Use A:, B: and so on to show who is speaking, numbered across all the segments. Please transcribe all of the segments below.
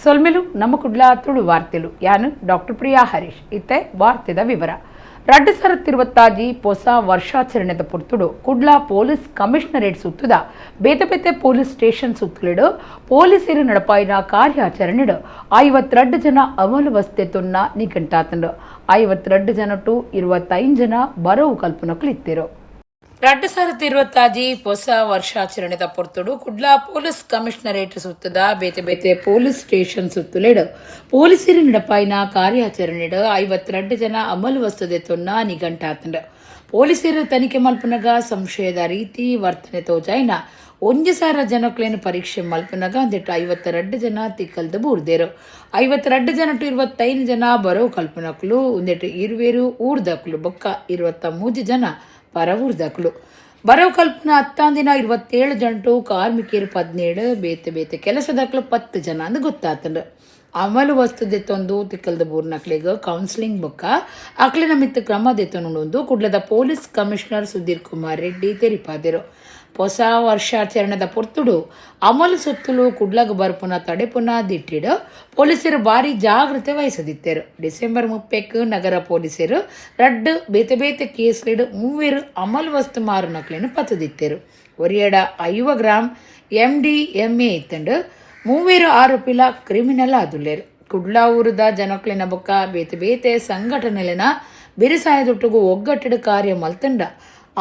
A: ಸೊಲ್ಮೆಲು ನಮ್ಮ ಕುಡ್ಲ ತುಳು ವಾರ್ತೆಲು ಯಾನು ಡಾಕ್ಟರ್ ಪ್ರಿಯಾ ಹರೀಶ್. ಇತ್ತೆ ವಾರ್ತೆದ ವಿವರ. 2026 ಹೊಸ ವರ್ಷಾಚರಣೆದ ಪುರ್ತುಡು ಕುಡ್ಲ ಪೊಲೀಸ್ ಕಮಿಷನರೇಟ್ ಸುತ್ತುದ ಬೇತೆ ಬೇತೆ ಪೊಲೀಸ್ ಸ್ಟೇಷನ್ ಸುತ್ತಲಿಡು ಪೊಲೀಸರು ನಡಪಾಯಿನ ಕಾರ್ಯಾಚರಣೆಡು 52 ಜನ ಅಮಲು ವಸ್ತೆ ತುನ್ನ ನಿಘಂಟಾತಂಡು. 52 ಜನ ಟು 25 ಜನ ಬರವು ಕಲ್ಪನಕುಲಿತ್ತಿರು. 2026 ಹೊಸ ವರ್ಷಾಚರಣೆದ ಪೊರ್ತುಡು ಕುಡ್ಲ ಪೊಲೀಸ್ ಕಮಿಷನರೇಟ್ ಸುತ್ತದ ಬೇತೆ ಬೇತೆ ಪೊಲೀಸ್ ಸ್ಟೇಷನ್ ಸುತ್ತುಲೆಡು ಪೊಲೀಸರು ನಡಪಾಯಿನ ಕಾರ್ಯಾಚರಣೆಡು 52 ಜನ ಅಮಲು ವಸ್ತುದೆ ತೊನ್ನ ನಿಘಂಟಾತಂಡು. ಪೊಲೀಸರು ತನಿಖೆ ಮಲ್ಪನಗ ಸಂಶಯದ ರೀತಿ ವರ್ತನೆ ತೋಜಾಯಿನ 1000 ಜನಕ್ಲೇನು ಪರೀಕ್ಷೆ ಮಲ್ಪನಗ ಅಂದಿಟ್ಟು 52 ಜನ ತಿಕ್ಕಲ್ದ ಬೂರ್ದೇರು. 52 ಜನ ಟು 25 ಜನ ಬರೋ ಕಲ್ಪನಕ್ಲು, ಒಂದೆಟ್ಟು ಇರುವೇರು ಊರ್ದಕ್ಲು, ಬೊಕ್ಕ 23 ಜನ ಪರವೂರ್ದಕ್ಲು. ಬರೋ ಕಲ್ಪನ ಹತ್ತಾಂದಿನ 27 ಜಂಟು ಕಾರ್ಮಿಕರು 17, ಬೇತೆ ಬೇತೆ ಕೆಲಸದಕ್ಲು 10 ಜನ ಅಂದ್ ಗೊತ್ತಾತಂಡು. ಅಮಲು ವಸ್ತು ದೆತ್ತೊಂದು ತಿಕ್ಕಲ್ದ ಬೂರ್ನಕ್ಲೆಗ್ ಕೌನ್ಸಿಲಿಂಗ್ ಬೊಕ್ಕ ಅಕ್ಲಿನ ಮಿತ್ತು ಕ್ರಮ ದೆತ್ತೊಂದು ಕುಡ್ಲದ ಪೊಲೀಸ್ ಕಮಿಷನರ್ ಸುಧೀರ್ ಕುಮಾರ್ ರೆಡ್ಡಿ ತೆರಿಪಾದರು. ಹೊಸ ವರ್ಷಾಚರಣೆದ ಪೊರ್ತುಡು ಅಮಲು ಸೊತ್ತುಲು ಕುಡ್ಲಗ್ ಬರ್ಪುನ ತಡೆಪುನ ದಿಟ್ಟಿಡು ಪೊಲೀಸರು ಭಾರಿ ಜಾಗ್ರತೆ ವಹಿಸದಿತ್ತರು. ಡಿಸೆಂಬರ್ 30 ನಗರ ಪೊಲೀಸರು ರಡ್ಡು ಬೇತೆ ಬೇತೆ ಕೇಸ್ಲೆಡು 3 ಅಮಲು ವಸ್ತು ಮಾರುನಕ್ಲೆನು ಪತ್ತದಿತ್ತರು. ಒರಿಯಡ 5 ಗ್ರಾಂ MDMA ಇತ್ತಂಡು. 3 ಆರೋಪಿಲ ಕ್ರಿಮಿನಲ್ ಆದುಲ್ಲೇರು. ಕುಡ್ಲ ಊರುದ ಜನಕ್ಲೆನ ಬೊಕ್ಕ ಬೇತೆ ಬೇತೆ ಸಂಘಟನೆಲೆನ ಬಿರುಸಾಯದೊಟ್ಟುಗು ಒಗ್ಗಟ್ಟಿಡು ಕಾರ್ಯ ಮಲ್ತಂಡ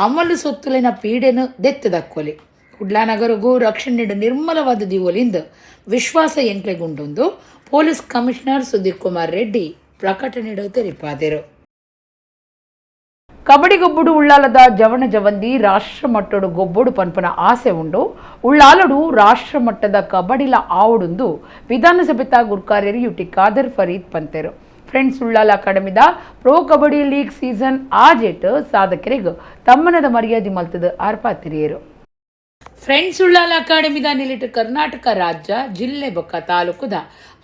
A: ಅಮಲು ಸೊತ್ತುಲಿನ ಪೀಡೆನು ದೆತ್ತದಕ್ಕೊಲಿ ಕುಡ್ಲ ನಗರಗೂ ರಕ್ಷಣೆ ನಿರ್ಮಲವಾದ ದಿವೋಲಿಂದ ವಿಶ್ವಾಸ ಎಂಕ್ಲೆಗುಂಡೊಂದು ಪೊಲೀಸ್ ಕಮಿಷನರ್ ಸುಧೀರ್ ಕುಮಾರ್ ರೆಡ್ಡಿ ಪ್ರಕಟಣೆ ತೆರಿಪಾದರು. ಕಬಡ್ಡಿ ಗೊಬ್ಬುಡು ಉಳ್ಳಾಲದ ಜವಣ ಜವಂದಿ ರಾಷ್ಟ್ರ ಮಟ್ಟಡು ಗೊಬ್ಬುಡು ಪನ್ಪನ ಆಸೆ ಉಂಡು. ಉಳ್ಳಾಲಡು ರಾಷ್ಟ್ರ ಮಟ್ಟದ ಕಬಡ್ಡಿಲ ಆವಡುಂದು ವಿಧಾನಸಭೆತ ಗುರ್ಕಾರ್ಯರು ಯುಟಿ ಖಾದರ್ ಫರೀದ್ ಪಂತೆರು. ಫ್ರೆಂಡ್ಸ್ ಉಳ್ಳಾಲ ಅಕಾಡೆಮಿದ pro kabaddi league season ಆಜೆಟ್ ಸಾಧಕರಿಗೆ ತಮ್ಮನದ ಮರ್ಯಾದೆ ಮಲ್ತದ ಆರ್ಪಾತಿರಿಯರು. ಫ್ರೆಂಡ್ಸ್ ಉಳ್ಳಾಲ ಅಕಾಡೆಮಿದ ನಿಲಿಟ್ ಕರ್ನಾಟಕ ರಾಜ್ಯ ಜಿಲ್ಲೆ ಬೊಕ್ಕ ತಾಲೂಕುದ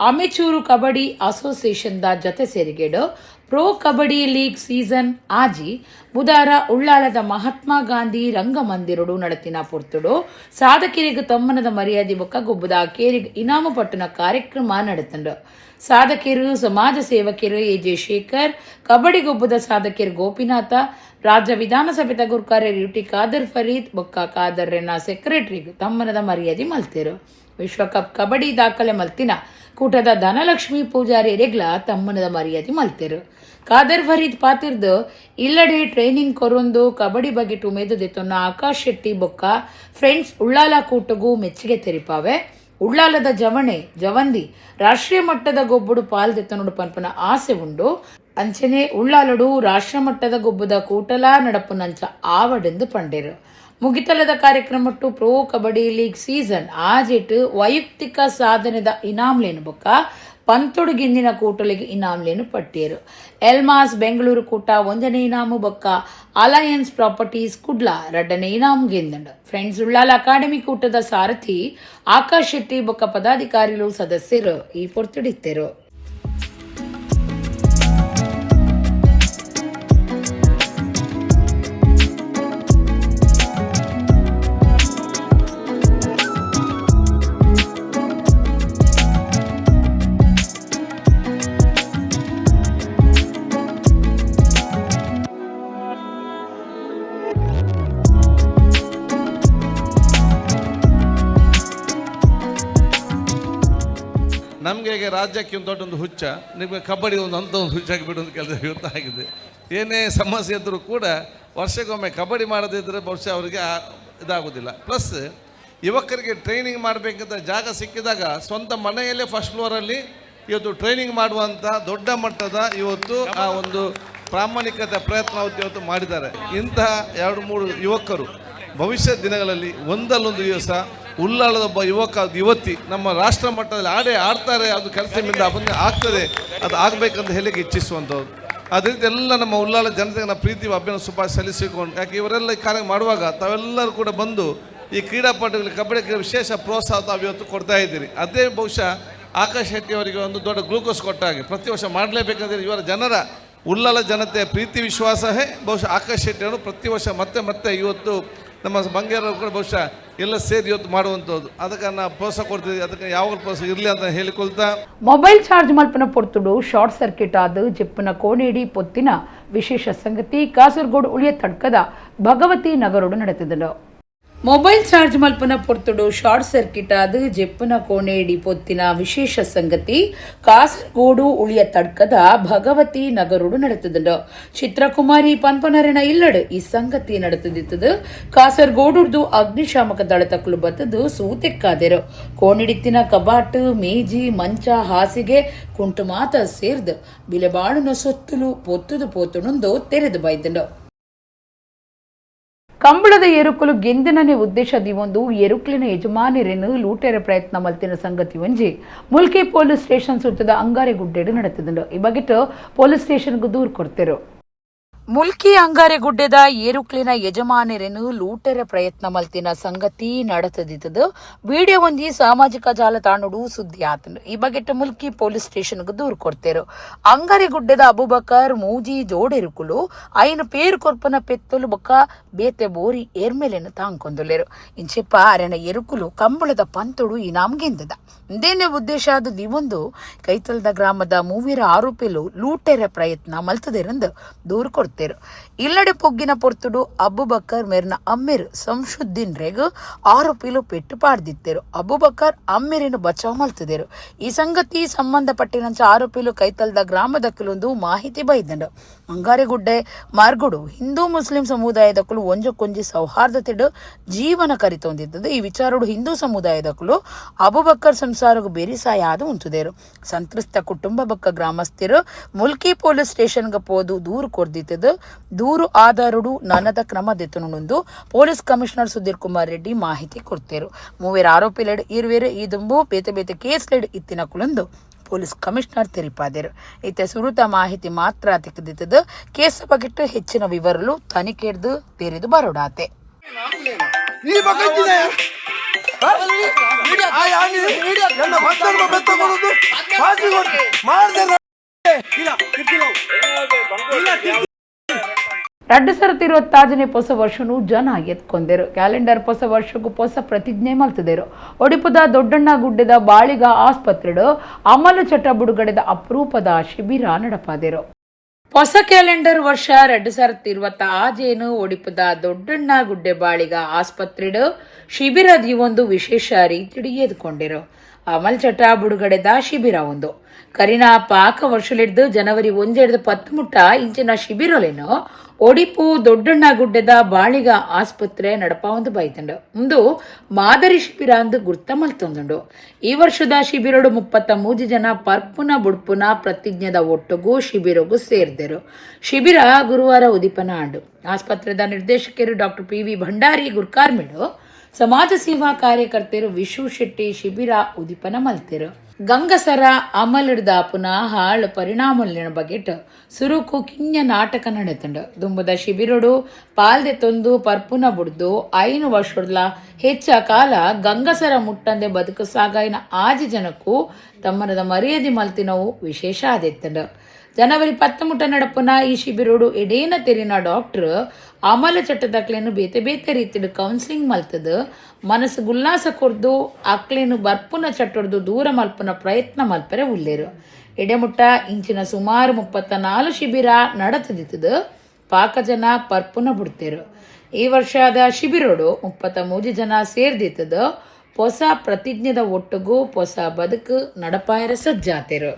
A: ಅಮೆಚೂರು ಕಬಡ್ಡಿ ಅಸೋಸಿಯೇಷನ್ದ ಜತೆ ಸೇರಿಗೆಡು pro kabaddi league season ಆಜಿ ಬುಧಾರ ಉಳ್ಳಾಲದ ಮಹಾತ್ಮ ಗಾಂಧಿ ರಂಗಮಂದಿರಡು ನಡತಿನ ಪೊರ್ತುಡು ಸಾಧಕರಿಗೆ ತಮ್ಮನದ ಮರ್ಯಾದೆ ಬೊಕ್ಕ ಗೊಬ್ಬುದ ಕೇರಿಗೆ ಇನಾಮು ಪಟ್ಟಣ ಕಾರ್ಯಕ್ರಮ ನಡೆತಂಡು. ಸಾಧಕರು ಸಮಾಜ ಸೇವಕರು ಎ ಜೆ ಶೇಖರ್, ಕಬಡ್ಡಿ ಗೊಬ್ಬದ ಸಾಧಕರು ಗೋಪಿನಾಥ, ರಾಜ್ಯ ವಿಧಾನಸಭೆತ ಗುರ್ಕಾರ್ಯರು ಯುಟಿ ಖಾದರ್ ಫರೀದ್ ಬೊಕ್ಕ ಖಾದರ್ರೆನ ಸೆಕ್ರೆಟರಿಗೆ ತಮ್ಮನದ ಮರ್ಯಾದೆ ಮಲ್ತೇರು. ವಿಶ್ವಕಪ್ ಕಬಡ್ಡಿ ದಾಖಲೆ ಮಲ್ತಿನ ಕೂಟದ ಧನಲಕ್ಷ್ಮಿ ಪೂಜಾರಿ ರೆಗ್ಲ ತಮ್ಮನದ ಮರ್ಯಾದೆ ಮಲ್ತೇರು. ಖಾದರ್ ಫರೀದ್ ಪಾತಿರ್ದು ಇಲ್ಲಡೆ ಟ್ರೈನಿಂಗ್ ಕೊರೊಂದು ಕಬಡ್ಡಿ ಬಗ್ಗೆ ಉಮೇದು ದೆತ್ತೊನ್ನ ಆಕಾಶ್ ಶೆಟ್ಟಿ ಬೊಕ್ಕ ಫ್ರೆಂಡ್ಸ್ ಉಳ್ಳಾಲ ಕೂಟಗೂ ಮೆಚ್ಚುಗೆ ತೆರಿಪಾವೆ. ಉಳ್ಳಾಲದ ಜವಣೆ ಜವಂದಿ ರಾಷ್ಟ್ರೀಯ ಮಟ್ಟದ ಗೊಬ್ಬುಡು ಪಾಲ್ದೆತ್ತನುಡು ಪನ್ಪನ ಆಸೆ ಉಂಡು. ಅಂಚನೆ ಉಳ್ಳಾಲಡು ರಾಷ್ಟ್ರ ಮಟ್ಟದ ಗೊಬ್ಬದ ಕೂಟಲಾ ನಡಪುನಂಚ ಆವಡೆಂದು ಪಂಡೇರು. ಮುಗಿತಲದ ಕಾರ್ಯಕ್ರಮಟ್ಟು pro kabaddi league season ಆಜೆಟ್ ವೈಯಕ್ತಿಕ ಸಾಧನೆದ ಇನಾಮ್ಲೇನು ಬೊಕ್ಕ ಪಂತೊಡು ಗಿಂದಿನ ಕೂಟಲಿಗೆ ಇನಾಮ್ಲೇನು ಪಟ್ಟಿಯರು. ಎಲ್ಮಾಸ್ ಬೆಂಗಳೂರು ಕೂಟ 1ನೇ ಇನಾಮು ಬೊಕ್ಕ ಅಲಯನ್ಸ್ ಪ್ರಾಪರ್ಟೀಸ್ ಕುಡ್ಲ 2ನೇ ಇನಾಮು ಗೆಂದಂಡು. ಫ್ರೆಂಡ್ಸ್ ಉಳ್ಳಾಲ ಅಕಾಡೆಮಿ ಕೂಟದ ಸಾರಥಿ ಆಕಾಶ್ ಶೆಟ್ಟಿ ಬೊಕ್ಕ ಪದಾಧಿಕಾರಿಗಳು ಸದಸ್ಯರು ಈ ಪೊರ್ತುಡಿತ್ತರು.
B: ನಮಗೆ ಈಗ ರಾಜ್ಯಕ್ಕೆ ಒಂದು ದೊಡ್ಡ ಒಂದು ಹುಚ್ಚ, ನಿಮಗೆ ಕಬಡ್ಡಿ ಒಂದು ಅಂಥ ಒಂದು ಹುಚ್ಚಾಗಿ ಬಿಡುವಂಥ ಕೆಲಸ ಇವತ್ತು ಆಗಿದೆ. ಏನೇ ಸಮಸ್ಯೆ ಇದ್ದರೂ ಕೂಡ ವರ್ಷಕ್ಕೊಮ್ಮೆ ಕಬಡ್ಡಿ ಮಾಡದಿದ್ದರೆ ಬಹುಶಃ ಅವರಿಗೆ ಇದಾಗೋದಿಲ್ಲ. ಪ್ಲಸ್ ಯುವಕರಿಗೆ ಟ್ರೈನಿಂಗ್ ಮಾಡಬೇಕಂತ ಜಾಗ ಸಿಕ್ಕಿದಾಗ ಸ್ವಂತ ಮನೆಯಲ್ಲೇ ಫಸ್ಟ್ ಫ್ಲೋರಲ್ಲಿ ಇವತ್ತು ಟ್ರೈನಿಂಗ್ ಮಾಡುವಂಥ ದೊಡ್ಡ ಮಟ್ಟದ ಇವತ್ತು ಆ ಒಂದು ಪ್ರಾಮಾಣಿಕತೆ ಪ್ರಯತ್ನ ಇವತ್ತು ಮಾಡಿದ್ದಾರೆ. ಇಂತಹ 2-3 ಯುವಕರು ಭವಿಷ್ಯ ದಿನಗಳಲ್ಲಿ ಒಂದಲ್ಲೊಂದು ದಿವಸ ಉಳ್ಳಾಲದ ಒಬ್ಬ ಯುವಕ ಯುವತಿ ನಮ್ಮ ರಾಷ್ಟ್ರ ಮಟ್ಟದಲ್ಲಿ ಆಡೇ ಆಡ್ತಾರೆ, ಅದು ಕೆಲಸದಿಂದ ಬಂದು ಆಗ್ತದೆ, ಅದು ಆಗಬೇಕಂತ ಹೇಳಿ ಇಚ್ಛಿಸುವಂಥದ್ದು. ಅದೇ ರೀತಿ ಎಲ್ಲ ನಮ್ಮ ಉಳ್ಳಾಲ ಜನತೆಗೆ ನಾವು ಪ್ರೀತಿ ಅಭಿನಂದನೆ ಶುಭಾಶಯ ಸಲ್ಲಿಸಿಕೊಂಡು, ಯಾಕೆ ಇವರೆಲ್ಲ ಈ ಕಾರ್ಯ ಮಾಡುವಾಗ ತಾವೆಲ್ಲರೂ ಕೂಡ ಬಂದು ಈ ಕ್ರೀಡಾಪಟುಗಳಿಗೆ ಕಬಡ್ಡಿ ವಿಶೇಷ ಪ್ರೋತ್ಸಾಹ ತಾವು ಇವತ್ತು ಕೊಡ್ತಾ ಇದ್ದೀರಿ. ಅದೇ ಬಹುಶಃ ಆಕಾಶ್ ಶೆಟ್ಟಿ ಅವರಿಗೆ ಒಂದು ದೊಡ್ಡ ಗ್ಲೂಕೋಸ್ ಕೊಟ್ಟ ಹಾಗೆ ಪ್ರತಿ ವರ್ಷ ಮಾಡಲೇಬೇಕಂದ್ರೆ ಇವರ ಜನರ ಉಳ್ಳಾಲ ಜನತೆಯ ಪ್ರೀತಿ ವಿಶ್ವಾಸವೇ ಬಹುಶಃ ಆಕಾಶ್ ಶೆಟ್ಟಿ ಅವರು ಪ್ರತಿ ವರ್ಷ ಮತ್ತೆ ಮತ್ತೆ ಇವತ್ತು ನಮ್ಮ ಬಂಗೇರವರು ಕೂಡ ಬಹುಶಃ ಎಲ್ಲ ಸೇರಿ ಇವತ್ತು ಮಾಡುವಂಥದ್ದು. ಅದಕ್ಕೆ ನಾವು ಪ್ರೋತ್ಸಾಹ ಕೊಡ್ತೀವಿ. ಅದಕ್ಕೆ ಯಾವಾಗ ಪ್ರೋತ್ಸಾಹ ಇರಲಿ ಅಂತ ಹೇಳಿಕೊಳ್ತಾ.
A: ಮೊಬೈಲ್ ಚಾರ್ಜ್ ಮಲ್ಪನ ಪೊರ್ತುಡು ಶಾರ್ಟ್ ಸರ್ಕ್ಯೂಟ್ ಆದ ಜಿಪ್ಪನ ಕೋಣೇಡಿ ಪೊತ್ತಿನ ವಿಶೇಷ ಸಂಗತಿ ಕಾಸರಗೋಡು ಉಳಿಯ ತಡ್ಕದ ಭಗವತಿ ನಗರೋಡು ನಡೆದಿದ್ದನು. ಮೊಬೈಲ್ ಚಾರ್ಜ್ ಮಲ್ಪನ ಪೊರ್ತುಡು ಶಾರ್ಟ್ ಸರ್ಕ್ಯೂಟ್ ಆದ ಜೆಪ್ಪನ ಕೋಣೇಡಿ ಪೊತ್ತಿನ ವಿಶೇಷ ಸಂಗತಿ ಕಾಸರಗೋಡು ಉಳಿಯ ತಡ್ಕದ ಭಗವತಿ ನಗರೋಡು ನಡೆತದುಂಡು. ಚಿತ್ರಕುಮಾರಿ ಪನ್ಪನರೆನ ಇಲ್ಲಡು ಈ ಸಂಗತಿ ನಡೆತದಿತ್ತದು. ಕಾಸರಗೋಡುರ್ದು ಅಗ್ನಿಶಾಮಕ ದಳ ತಕ್ಕಲು ಬತ್ತದು ಸೂತೆಕ್ಕಾದೆರು. ಕೋಣಿಡಿತ್ತಿನ ಕಬಾಟ್, ಮೇಜಿ, ಮಂಚ, ಹಾಸಿಗೆ, ಕುಂಟು ಮಾತ ಸೇರ್ದು ಬಿಲೆಬಾಳುನ ಸೊತ್ತುಲು ಪೊತ್ತುದು ಪೋತುಣುಂದು ತೆರೆದು ಬೈದುಂಡು. ಕಂಬಳದ ಎರುಕುಲು ಗೆಂದಿನನೆ ಉದ್ದೇಶ ದಿವೊಂದು ಎರುಕ್ಲಿನ ಯಜಮಾನರೇನು ಲೂಟೆರ ಪ್ರಯತ್ನ ಮಲ್ತಿನ ಸಂಗತಿ ಒಂಜಿ ಮುಲ್ಕಿ ಪೊಲೀಸ್ ಸ್ಟೇಷನ್ ಸುತ್ತದ ಅಂಗಾರೆಗುಡ್ಡೆಡು ನಡೆತದುಂಡು. ಈ ಬಗೆಟ್ ಪೊಲೀಸ್ ಸ್ಟೇಷನ್ಗೂ ದೂರು ಕೊಡ್ತಿರು. ಮುಲ್ಕಿ ಅಂಗಾರೆಗುಡ್ಡೆದ ಏರುಕ್ಲಿನ ಯಜಮಾನರೇನು ಲೂಟೆರ ಪ್ರಯತ್ನ ಮಲ್ತಿನ ಸಂಗತಿ ನಡೆತದಿತ್ತದು. ವಿಡಿಯೋ ಒಂಜಿ ಸಾಮಾಜಿಕ ಜಾಲತಾಣಡು ಸುದ್ದಿ ಆತಂಡು. ಈ ಬಗೆಟ್ ಮುಲ್ಕಿ ಪೊಲೀಸ್ ಸ್ಟೇಷನ್ಗೆ ದೂರು ಕೊಡ್ತೇರು. ಅಂಗಾರೆಗುಡ್ಡೆದ ಅಬುಬಕರ್ ಮೂಜಿ ಜೋಡೆರುಕುಲು ಐನು ಪೇರು ಕೊರ್ಪನ ಪೆತ್ತಲು ಬೊಕ್ಕ ಬೇತೆ ಬೋರಿ ಏರ್ಮೇಲೆನು ತಾಂಕೊಂದುಲ್ಲೆರು. ಇಂಚೆಪ್ಪ ಅರೆನ ಎರುಕುಲು ಕಂಬಳದ ಪಂತುಡು ಇನಾಮ್ಗೆಂದದ ಇಂದೇನೆ ಉದ್ದೇಶ ಅದು ದಿವೊಂದು ಕೈತಲ್ದ ಗ್ರಾಮದ ಮೂವಿರ ಆರೋಪಿಲು ಲೂಟೆರ ಪ್ರಯತ್ನ ಮಲ್ತದೆರಂದು ದೂರು ಕೊಡ್ತೇರು. ಇಲ್ಲಡೆ ಪೊಗ್ಗಿನ ಪೊರ್ತುಡು ಅಬುಬಕರ್ ಮೇರ್ನ ಅಮ್ಮೆರ್ ಸಂಶುದ್ದೀನ್ ರೆಗ್ ಆರೋಪಿಲು ಪೆಟ್ಟು ಪಾಡ್ದಿತ್ತೇರು. ಅಬುಬಕರ್ ಅಮ್ಮೆರೇನು ಬಚಾವ್ ಮಲ್ತದೇರು. ಈ ಸಂಗತಿ ಸಂಬಂಧಪಟ್ಟಿನಂಚ ಆರೋಪಿಲು ಕೈತಲ್ದ ಗ್ರಾಮದಕ್ಕಲೊಂದು ಮಾಹಿತಿ ಬೈದಂಡು. ಅಂಗಾರೆಗುಡ್ಡೆ ಮಾರ್ಗುಡು ಹಿಂದೂ ಮುಸ್ಲಿಂ ಸಮುದಾಯದಕ್ಕಲು ಒಂಜಕ್ಕೊಂಜಿ ಸೌಹಾರ್ದತೆಡು ಜೀವನ ಕರಿತೊಂದಿದ್ದದು. ಈ ವಿಚಾರಡು ಹಿಂದೂ ಸಮುದಾಯದಕ್ಕಲು ಅಬುಬಕ್ಕರ್ ಸಂಸಾರಗು ಬೆರಿಸಾಯಾದ ಉಂಟುದೇರು. ಸಂತ್ರಸ್ತ ಕುಟುಂಬ ಬಕ್ಕ ಗ್ರಾಮಸ್ಥರು ಮುಲ್ಕಿ ಪೊಲೀಸ್ ಸ್ಟೇಷನ್ಗೆ ಪೋದು ದೂರು ಕೊರ್ದಿತ್ತದು. ದೂರು ಆಧಾರಡು ನನದ ಕ್ರಮ ದೆತ್ತುನುಂದು ಪೊಲೀಸ್ ಕಮಿಷನರ್ ಸುಧೀರ್ ಕುಮಾರ್ ರೆಡ್ಡಿ ಮಾಹಿತಿ ಕೊಡ್ತೇರು. ಮೂವೇರು ಆರೋಪಿಲೆಡ್ ಇರುವೇರು ಈ ದುಂಬು ಬೇತೆ ಬೇತೆ ಕೇಸ್ಲೆಡ್ ಇತ್ತಿನ ಕುಲಂದು ಪೊಲೀಸ್ ಕಮಿಷನರ್ ತೆರಿಪಾದರು. ಇತ್ತೆ ಸುರುತ ಮಾಹಿತಿ ಮಾತ್ರ ತಿಕ್ಕದಿತ್ತದು. ಕೇಸ್ ಬಗೆಟ್ ಹೆಚ್ಚಿನ ವಿವರಲು ತನಿಖೆಡ್ದು ತೆರೆದು ಬರೋಡಾತೆ.
C: ಈ ಬಗ್ಗಿನ ನನ್ನ ಭಕ್ತರು ಬೆತ್ತ ಕೊಡುದು ಫಾಸಿ ಕೊಟ್ಟು ಮಾಡ್ದೆ ಇಲ್ಲ ತಿರ್ತಿಲ್ಲ ಇಲ್ಲ ತಿರ್ತಿ.
A: 2026ನೇ ಹೊಸ ವರ್ಷನು ಜನ ಎತ್ಕೊಂಡೆರು. ಕ್ಯಾಲೆಂಡರ್ ಹೊಸ ವರ್ಷಕ್ಕೂ ಹೊಸ ಪ್ರತಿಜ್ಞೆ ಮಲ್ತದೇರು. ಒಡಿಪುದ ದೊಡ್ಡಣ್ಣ ಗುಡ್ಡೆದ ಬಾಳಿಗ ಆಸ್ಪತ್ರೆಡು ಅಮಲು ಚಟ ಬುಡುಗಡೆದ ಅಪರೂಪದ ಶಿಬಿರ ನಡಪಾದೆರು. ಹೊಸ ಕ್ಯಾಲೆಂಡರ್ ವರ್ಷ 2026ನು ಒಡಿಪುದ ದೊಡ್ಡಣ್ಣ ಗುಡ್ಡೆ ಬಾಳಿಗ ಆಸ್ಪತ್ರೆಡು ಶಿಬಿರ ಒಂದು ವಿಶೇಷ ರೀತಿಡಿ ಎದ್ಕೊಂಡಿರು. ಅಮಲ್ ಚಟ ಬುಡುಗಡೆದ ಶಿಬಿರ ಒಂದು ಕರಿನ ಪಾಕ ವರ್ಷಲಿಡ್ದು ಜನವರಿ 1 10 ಮುಟ್ಟ ಇಂಚಿನ ಶಿಬಿರಲೇನು ಒಡಿಪು ದೊಡ್ಡಣ್ಣ ಗುಡ್ಡೆದ ಬಾಳಿಗ ಆಸ್ಪತ್ರೆ ನಡಪ ಒಂದು ಬೈತಂಡು. ಒಂದು ಮಾದರಿ ಶಿಬಿರ ಅಂದು ಗುರ್ತ ಮಲ್ತೊಂದುಂಡು. ಈ ವರ್ಷದ ಶಿಬಿರಡು 33 ಜನ ಪರ್ಪುನ ಬುಡ್ಪುನ ಪ್ರತಿಜ್ಞೆದ ಒಟ್ಟುಗೂ ಶಿಬಿರಗೂ ಸೇರ್ದರು. ಶಿಬಿರ ಗುರುವಾರ ಉದಿಪನ ಆಂಡು. ಆಸ್ಪತ್ರೆದ ನಿರ್ದೇಶಕರು ಡಾಕ್ಟರ್ ಪಿ.ವಿ. ಭಂಡಾರಿ ಗುರ್ಕಾರ್ಮಿಡು ಸಮಾಜ ಸೇವಾ ಕಾರ್ಯಕರ್ತರು ವಿಶು ಶೆಟ್ಟಿ ಶಿಬಿರ ಉದಿಪನ ಮಲ್ತಿರು. ಗಂಗಸರ ಅಮಲಿಡ್ದ ಪುನಃ ಹಾಳು ಪರಿಣಾಮಲಿನ ಬಗೆಟ್ ಸುರುಕು ಕಿನ್ಯ ನಾಟಕ ನಡೆತಂಡು. ದುಂಬದ ಶಿಬಿರಡು ಪಾಲ್ದೆ ತೊಂದು ಪರ್ಪುನ ಬುಡ್ದು 5 ವರ್ಷಡ್ಲ ಹೆಚ್ಚ ಕಾಲ ಗಂಗಸರ ಮುಟ್ಟಂದೆ ಬದುಕು ಸಾಗಾಯಿನ ಆಜಿ ಜನಕ್ಕೂ ತಮ್ಮನದ ಮರ್ಯಾದೆ ಮಲ್ತಿನವು ವಿಶೇಷ ಆದಿತ್ತಂಡು. ಜನವರಿ 10 ಮುಟ್ಟ ನಡಪುನ ಈ ಶಿಬಿರೋಡು ಎಡೇನ ತೆರಿನ ಡಾಕ್ಟರ್ ಅಮಲ ಚಟ್ಟದಕ್ಲೇನು ಬೇತೆ ಬೇತೆ ರೀತಿಡು ಕೌನ್ಸಿಲಿಂಗ್ ಮಲ್ತದು ಮನಸ್ಸು ಗುಲ್ಲಾಸ ಕೊರ್ದು ಅಕ್ಲೇನು ಬರ್ಪುನ ಚಟ್ಟೊಡ್ದು ದೂರ ಮಲ್ಪುನ ಪ್ರಯತ್ನ ಮಲ್ಪರೆ ಉಲ್ಲೇರು. ಎಡೆಮುಟ್ಟ ಇಂಚಿನ ಸುಮಾರು 34 ಶಿಬಿರ ನಡತದಿತ್ತದು. ಪಾಕ ಜನ ಪರ್ಪುನ ಬಿಡ್ತೇರು. ಈ ವರ್ಷದ ಶಿಬಿರೋಡು 33 ಜನ ಸೇರ್ದಿತ್ತದು. ಹೊಸ ಪ್ರತಿಜ್ಞೆದ ಒಟ್ಟುಗೂ ಹೊಸ ಬದುಕು ನಡಪಾಯರ ಸಜ್ಜಾತೆರು.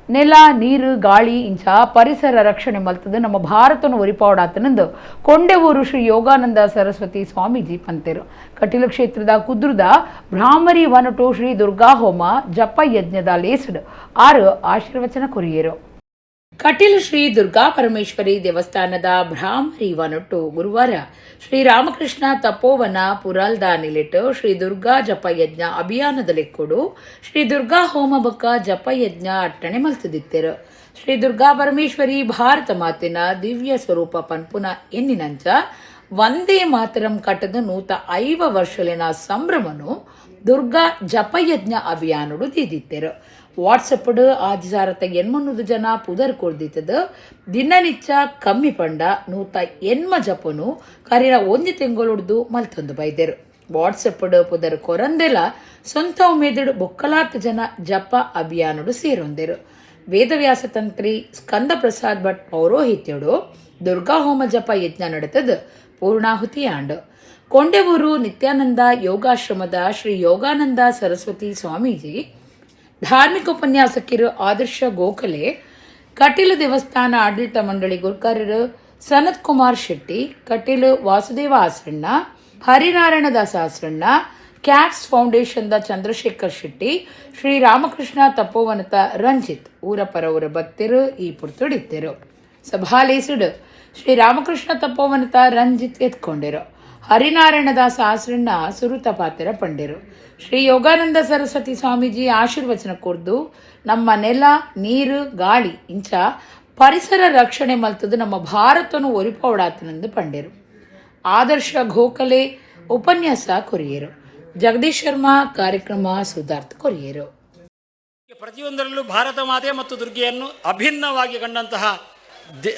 A: ನೆಲ, ನೀರು, ಗಾಳಿ ಇಂಚ ಪರಿಸರ ರಕ್ಷಣೆ ಮಲ್ತದು ನಮ್ಮ ಭಾರತನು ಒರಿಪಾವಡಾತನಂದು ಕೊಂಡೆವೂರು ಶ್ರೀ ಯೋಗಾನಂದ ಸರಸ್ವತಿ ಸ್ವಾಮೀಜಿ ಪಂತೆರು. ಕಟೀಲು ಕ್ಷೇತ್ರದ ಕುದ್ರುದ ಭ್ರಾಮರಿ ವನಟು ಶ್ರೀ ದುರ್ಗಾ ಹೋಮ ಜಪ ಯಜ್ಞದ ಲೇಸಡು ಆರು ಆಶೀರ್ವಚನ ಕೊರಿಯರು. ಕಟೀಲು ಶ್ರೀ ದುರ್ಗಾ ಪರಮೇಶ್ವರಿ ದೇವಸ್ಥಾನದ ಭ್ರಾಮರಿ ವನಟು ಗುರುವಾರ ಶ್ರೀರಾಮಕೃಷ್ಣ ತಪೋವನ ಪುರಾಲ್ದ ನಿಲಿಟ್ಟು ಶ್ರೀ ದುರ್ಗಾ ಜಪಯಜ್ಞ ಅಭಿಯಾನದ ಲೆಕ್ಕೊಡು ಶ್ರೀ ದುರ್ಗಾ ಹೋಮ ಬೊಕ್ಕ ಜಪಯಜ್ಞ ಅಟ್ಟಣೆ ಮಲ್ತದಿತ್ತೆರು. ಶ್ರೀ ದುರ್ಗಾ ಪರಮೇಶ್ವರಿ ಭಾರತ ಮಾತಿನ ದಿವ್ಯ ಸ್ವರೂಪ ಪನ್ಪುನ ಎನ್ನಿನಂಚ ವಂದೇ ಮಾತರಂ ಕಟ್ಟದ 150 ವರ್ಷಲಿನ ಸಂಭ್ರಮನು Durga ಜಪಯಜ್ಞ ಅಭಿಯಾನಡು ದೀದಿತ್ತೆರು. ವಾಟ್ಸಪ್ 6800 ಜನ ಪುದರ್ ಕೊರ್ದಿತ್ತದು. ದಿನನಿಚ್ಚ ಕಮ್ಮಿ ಪಂಡ 180 ಜಪನು ಕರಿನ 1 ತಿಂಗಳುಡ್ದು ಮಲ್ತೊಂದು ಬೈದೆರು. ವಾಟ್ಸಪ್ ಪುದರ್ ಕೊರಂದೆಲ ಸ್ವಂತ ಉಮೇದುಡು ಬೊಕ್ಕಲಾತ್ ಜನ ಜಪ ಅಭಿಯಾನಡು ಸೇರೊಂದೆರು. ವೇದವ್ಯಾಸ ತಂತ್ರಿ ಸ್ಕಂದ ಪ್ರಸಾದ್ ಭಟ್ ಪೌರೋಹಿತ್ಯಡು ದುರ್ಗಾ ಹೋಮ ಜಪ ಯಜ್ಞ ನಡೆತದು ಪೂರ್ಣಾಹುತಿಯಾಂಡು. ಕೊಂಡೆವೂರು ನಿತ್ಯಾನಂದ ಯೋಗಾಶ್ರಮದ ಶ್ರೀ ಯೋಗಾನಂದ ಸರಸ್ವತಿ ಸ್ವಾಮೀಜಿ, ಧಾರ್ಮಿಕ ಉಪನ್ಯಾಸಕರು ಆದರ್ಶ ಗೋಖಲೆ, ಕಟೀಲು ದೇವಸ್ಥಾನ ಆಡಳಿತ ಮಂಡಳಿ ಗುರುಕಾರ್ಯರು ಸನತ್ ಕುಮಾರ್ ಶೆಟ್ಟಿ, ಕಟೀಲು ವಾಸುದೇವ ಆಸಣ್ಣ, ಹರಿನಾರಾಯಣದಾಸ ಆಸಣ್ಣ, ಕ್ಯಾಟ್ಸ್ ಫೌಂಡೇಶನ್ದ ಚಂದ್ರಶೇಖರ್ ಶೆಟ್ಟಿ, ಶ್ರೀ ರಾಮಕೃಷ್ಣ ತಪೋವನತ ರಂಜಿತ್ ಊರ ಪರವೂರ ಭಕ್ತರು ಈ ಪುರ್ತುಡಿತ್ತೆರು. ಸಭಾಲೇಸುಡು ಶ್ರೀ ರಾಮಕೃಷ್ಣ ತಪೋವನತ ರಂಜಿತ್ ಎತ್ಕೊಂಡಿರು. ಹರಿನಾರಾಯಣದಾಸ ಆಸಣ್ಣ ಸುರುತ ಪಾತ್ರ ಪಂಡಿರು. ಶ್ರೀ ಯೋಗಾನಂದ ಸರಸ್ವತಿ ಸ್ವಾಮೀಜಿ ಆಶೀರ್ವಚನ ಕೊರ್ದು ನಮ್ಮ ನೆಲ ನೀರು ಗಾಳಿ ಇಂಚ ಪರಿಸರ ರಕ್ಷಣೆ ಮಲ್ತದು ನಮ್ಮ ಭಾರತನು ಒರಿಪವಡಾತನೆಂದು ಪಂಡಿರು. ಆದರ್ಶ ಗೋಖಲೆ ಉಪನ್ಯಾಸ ಕೊರಿಯರು. ಜಗದೀಶ್ ಶರ್ಮಾ ಕಾರ್ಯಕ್ರಮ ಸುಧಾರ್ಥ ಕೊರಿಯರು.
D: ಪ್ರತಿಯೊಂದರಲ್ಲೂ ಭಾರತ ಮಾತೆ ಮತ್ತು ದುರ್ಗೆಯನ್ನು ಅಭಿನ್ನವಾಗಿ ಕಂಡಂತಹ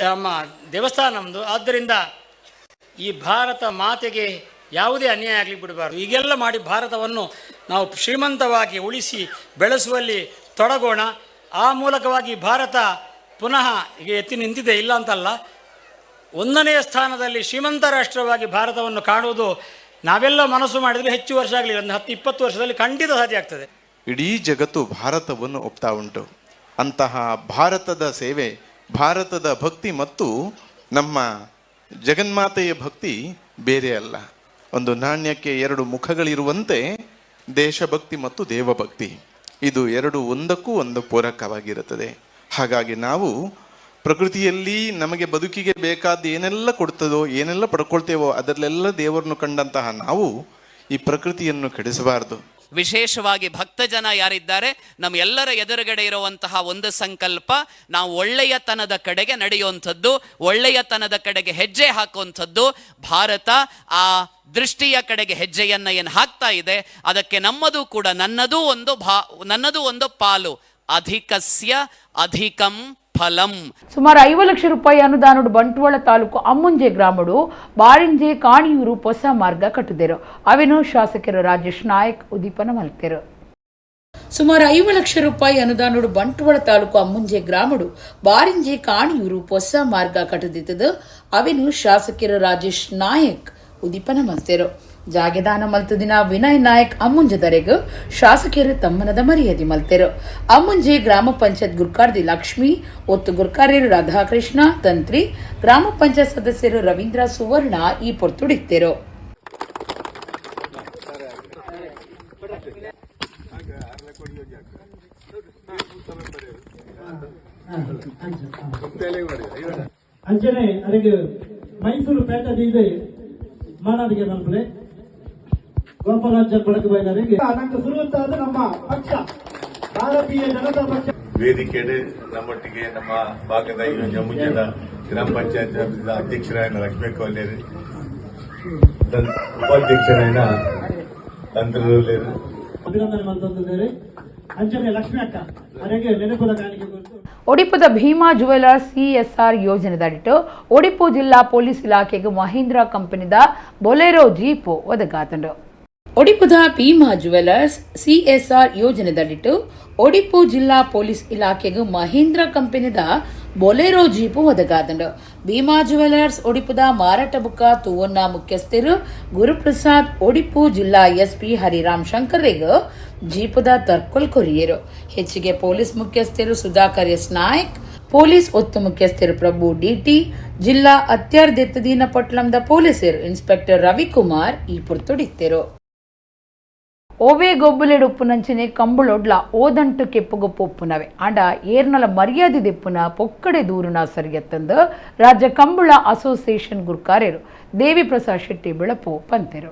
D: ನಮ್ಮ ದೇವಸ್ಥಾನ ನಮ್ಮದು. ಆದ್ದರಿಂದ ಈ ಭಾರತ ಮಾತೆಗೆ ಯಾವುದೇ ಅನ್ಯಾಯ ಆಗಲಿ ಬಿಡಬಾರ್ದು. ಈಗೆಲ್ಲ ಮಾಡಿ ಭಾರತವನ್ನು ನಾವು ಶ್ರೀಮಂತವಾಗಿ ಉಳಿಸಿ ಬೆಳೆಸುವಲ್ಲಿ ತೊಡಗೋಣ. ಆ ಮೂಲಕವಾಗಿ ಭಾರತ ಪುನಃ ಈಗ ಎತ್ತಿ ನಿಂತಿದೆ, ಇಲ್ಲ ಅಂತಲ್ಲ. 1ನೇ ಸ್ಥಾನದಲ್ಲಿ ಶ್ರೀಮಂತ ರಾಷ್ಟ್ರವಾಗಿ ಭಾರತವನ್ನು ಕಾಣುವುದು ನಾವೆಲ್ಲ ಮನಸ್ಸು ಮಾಡಿದರೆ ಹೆಚ್ಚು ವರ್ಷ ಆಗಲಿ, ಒಂದು 10-20 ವರ್ಷದಲ್ಲಿ ಖಂಡಿತ ಸಾಧ್ಯ ಆಗ್ತದೆ.
E: ಇಡೀ ಜಗತ್ತು ಭಾರತವನ್ನು ಒಪ್ತಾ ಉಂಟು. ಅಂತಹ ಭಾರತದ ಸೇವೆ, ಭಾರತದ ಭಕ್ತಿ ಮತ್ತು ನಮ್ಮ ಜಗನ್ಮಾತೆಯ ಭಕ್ತಿ ಬೇರೆ ಅಲ್ಲ. ಒಂದು ನಾಣ್ಯಕ್ಕೆ 2 ಮುಖಗಳಿರುವಂತೆ ದೇಶಭಕ್ತಿ ಮತ್ತು ದೇವಭಕ್ತಿ, ಇದು ಎರಡು ಒಂದಕ್ಕೂ ಒಂದು ಪೂರಕವಾಗಿರುತ್ತದೆ. ಹಾಗಾಗಿ ನಾವು ಪ್ರಕೃತಿಯಲ್ಲಿ ನಮಗೆ ಬದುಕಿಗೆ ಬೇಕಾದ ಏನೆಲ್ಲ ಕೊಡ್ತದೋ, ಏನೆಲ್ಲ ಪಡ್ಕೊಳ್ತೇವೋ ಅದರಲ್ಲೆಲ್ಲ ದೇವರನ್ನು ಕಂಡಂತಹ ನಾವು ಈ ಪ್ರಕೃತಿಯನ್ನು ಕೆಡಿಸಬಾರದು.
F: ವಿಶೇಷವಾಗಿ ಭಕ್ತಜನ ಯಾರಿದ್ದಾರೆ, ನಮ್ಮೆಲ್ಲರ ಎದುರುಗಡೆ ಇರುವಂತಹ ಒಂದು ಸಂಕಲ್ಪ, ನಾವು ಒಳ್ಳೆಯತನದ ಕಡೆಗೆ ನಡೆಯುವಂಥದ್ದು, ಒಳ್ಳೆಯತನದ ಕಡೆಗೆ ಹೆಜ್ಜೆ ಹಾಕುವಂಥದ್ದು. ಭಾರತ ಆ ದೃಷ್ಟಿಯ ಕಡೆಗೆ ಹೆಜ್ಜೆಯನ್ನು ಏನು ಹಾಕ್ತಾ ಇದೆ, ಅದಕ್ಕೆ ನಮ್ಮದು ಕೂಡ ನನ್ನದು ಒಂದು ಪಾಲು. ಅಧಿಕಸ್ಯ ಅಧಿಕಂ ಫಲಂ.
A: ಸುಮಾರು 50 ಲಕ್ಷ ರೂಪಾಯಿ ಅನುದಾನಡು ಬಂಟ್ವಾಳ ತಾಲೂಕು ಅಮ್ಮುಂಜೆ ಗ್ರಾಮಡು ಬಾರಿಂಜೆ ಕಾಣಿಯೂರು ಹೊಸ ಮಾರ್ಗ ಕಟ್ಟಿದರು. ಅವೆನು ಶಾಸಕರು ರಾಜೇಶ್ ನಾಯಕ್ ಉದ್ದೀಪನ ಮಲ್ತೆರು. ಸುಮಾರು 50 ಲಕ್ಷ ರೂಪಾಯಿ ಅನುದಾನಡು ಬಂಟ್ವಾಳ ತಾಲೂಕು ಅಮ್ಮುಂಜೆ ಗ್ರಾಮಡು ಬಾರಿಂಜೆ ಕಾಣಿಯೂರು ಹೊಸ ಮಾರ್ಗ ಕಟ್ಟದಿತ್ತದು. ಅವೆನು ಶಾಸಕರು ರಾಜೇಶ್ ನಾಯಕ್ ಉದ್ದೀಪನ ಮಲ್ತೆರು. ಜಾಗೆದಾನ ಮಲ್ತದಿನ ವಿನಯ್ ನಾಯಕ್ ಅಮ್ಮುಂಜದರೆಗು ಶಾಸಕರು ತಮ್ಮನದ ಮರ್ಯಾದೆ ಮಲ್ತೆರು. ಅಮ್ಮುಂಜೆ ಗ್ರಾಮ ಪಂಚಾಯತ್ ಗುರ್ಕಾರ್ದಿ ಲಕ್ಷ್ಮಿ, ಒತ್ತು ಗುರ್ಕಾರ್ಯರು ರಾಧಾಕೃಷ್ಣ ತಂತ್ರಿ, ಗ್ರಾಮ ಪಂಚಾಯತ್ ಸದಸ್ಯರು ರವೀಂದ್ರ ಸುವರ್ಣ ಈ ಪೊರ್ತುಡಿತ್ತೆರು.
G: ಅಂಚನೆ ಅದಕ್ಕೆ ಮೈಸೂರು ಪೇಟೆ ಮಾನಾದಿಗೆ ಮಲ್ಪಲೆ ಗೋಪಾಲಾಚಾರ್ ಬಡಕು ಬೈಲರಿಗೆ ನಂಗೆ ಸುರುವಂತಾದ ನಮ್ಮ ಪಕ್ಷ ಭಾರತೀಯ ಜನತಾ ಪಕ್ಷ
H: ವೇದಿಕೆಯಲ್ಲಿ ನಮ್ಮೊಟ್ಟಿಗೆ ನಮ್ಮ ಭಾಗದ ಜಮ್ಮುಜದ ಗ್ರಾಮ ಪಂಚಾಯತ್ ಅಧ್ಯಕ್ಷರಾಯನ ಲಕ್ಷ್ಮೀ ಕೋಲೇರು, ಉಪಾಧ್ಯಕ್ಷರಾಯನ ತಂತ್ರದಲ್ಲೇರು
G: ಅಭಿನಂದನೆ ಮಂತಂದಿದ್ದಾರೆ. ಅಂಚನೆ ಲಕ್ಷ್ಮೀ ಅಕ್ಕ ಅವರಿಗೆ ನೆನಪದ ಕಾಣಿಕೆ.
A: ಒಡಿಪುದ ಭೀಮಾ ಜುವೆಲರ್ಸ್ ಸಿಎಸ್ಆರ್ ಯೋಜನೆದಡಿಟ್ಟು ಒಡಿಪು ಜಿಲ್ಲಾ ಪೊಲೀಸ್ ಇಲಾಖೆಗೆ ಮಹೀಂದ್ರ ಕಂಪನಿದ ಬೊಲೆರೋ ಜೀಪು ಒದಗಾತಂಡು. ಒಡಿಪುದ ಭೀಮಾ ಜುವೆಲರ್ಸ್ ಸಿಎಸ್ಆರ್ ಯೋಜನೆದಡಿಟ್ಟು ಒಡಿಪು ಜಿಲ್ಲಾ ಪೊಲೀಸ್ ಇಲಾಖೆಗೆ ಮಹೀಂದ್ರ ಕಂಪನಿದ ಬೊಲೆರೋ ಜೀಪು ಒದಗಾದಂಡು. ಭೀಮಾ ಜುವೆಲರ್ಸ್ ಒಡಿಪುದ ಮಾರಾಟ ಬುಕ್ಕ ತೂವನ್ನ ಮುಖ್ಯಸ್ಥರು ಗುರುಪ್ರಸಾದ್ ಒಡಿಪು ಜಿಲ್ಲಾ ಎಸ್ಪಿ ಹರಿರಾಮ್ ಶಂಕರ್ರೆಗ್ ಜೀಪುದ ತರ್ಕೊಲ್ ಕೊರಿಯರು. ಹೆಚ್ಚಿಗೆ ಪೊಲೀಸ್ ಮುಖ್ಯಸ್ಥರು ಸುಧಾಕರ್ ಎಸ್ ನಾಯ್ಕ್, ಪೊಲೀಸ್ ಒತ್ತು ಮುಖ್ಯಸ್ಥರು ಪ್ರಭು ಡಿಟಿ, ಜಿಲ್ಲಾ ಅತ್ಯರ್ಧೆತ್ತದೀನ ಪಟ್ಲಂದ ಪೊಲೀಸರು ಇನ್ಸ್ಪೆಕ್ಟರ್ ರವಿಕುಮಾರ್ ಈ ಪುರ್ತುಡಿತ್ತೆರು. ಓವೇ ಗೊಬ್ಬುಲೆಡು ಉಪ್ಪುನಂಚನೆ ಕಂಬಳೊಡ್ಲ ಓದಂಟು ಕೆಪ್ಪುಗೊಪ್ಪು ಉಪ್ಪುನವೆ ಆಂಡ ಏರ್ನಲ ಮರ್ಯಾದೆ ದೆಪ್ಪುನ ಪೊಕ್ಕಡೆ ದೂರುನ ಸರಿಯತ್ತಂದು ರಾಜ್ಯ ಕಂಬಳ ಅಸೋಸಿಯೇಷನ್ ಗುರ್ಕಾರ್ಯರು ದೇವಿ ಪ್ರಸಾದ್ ಶೆಟ್ಟಿ ಬೆಳಪು ಪಂತೆರು.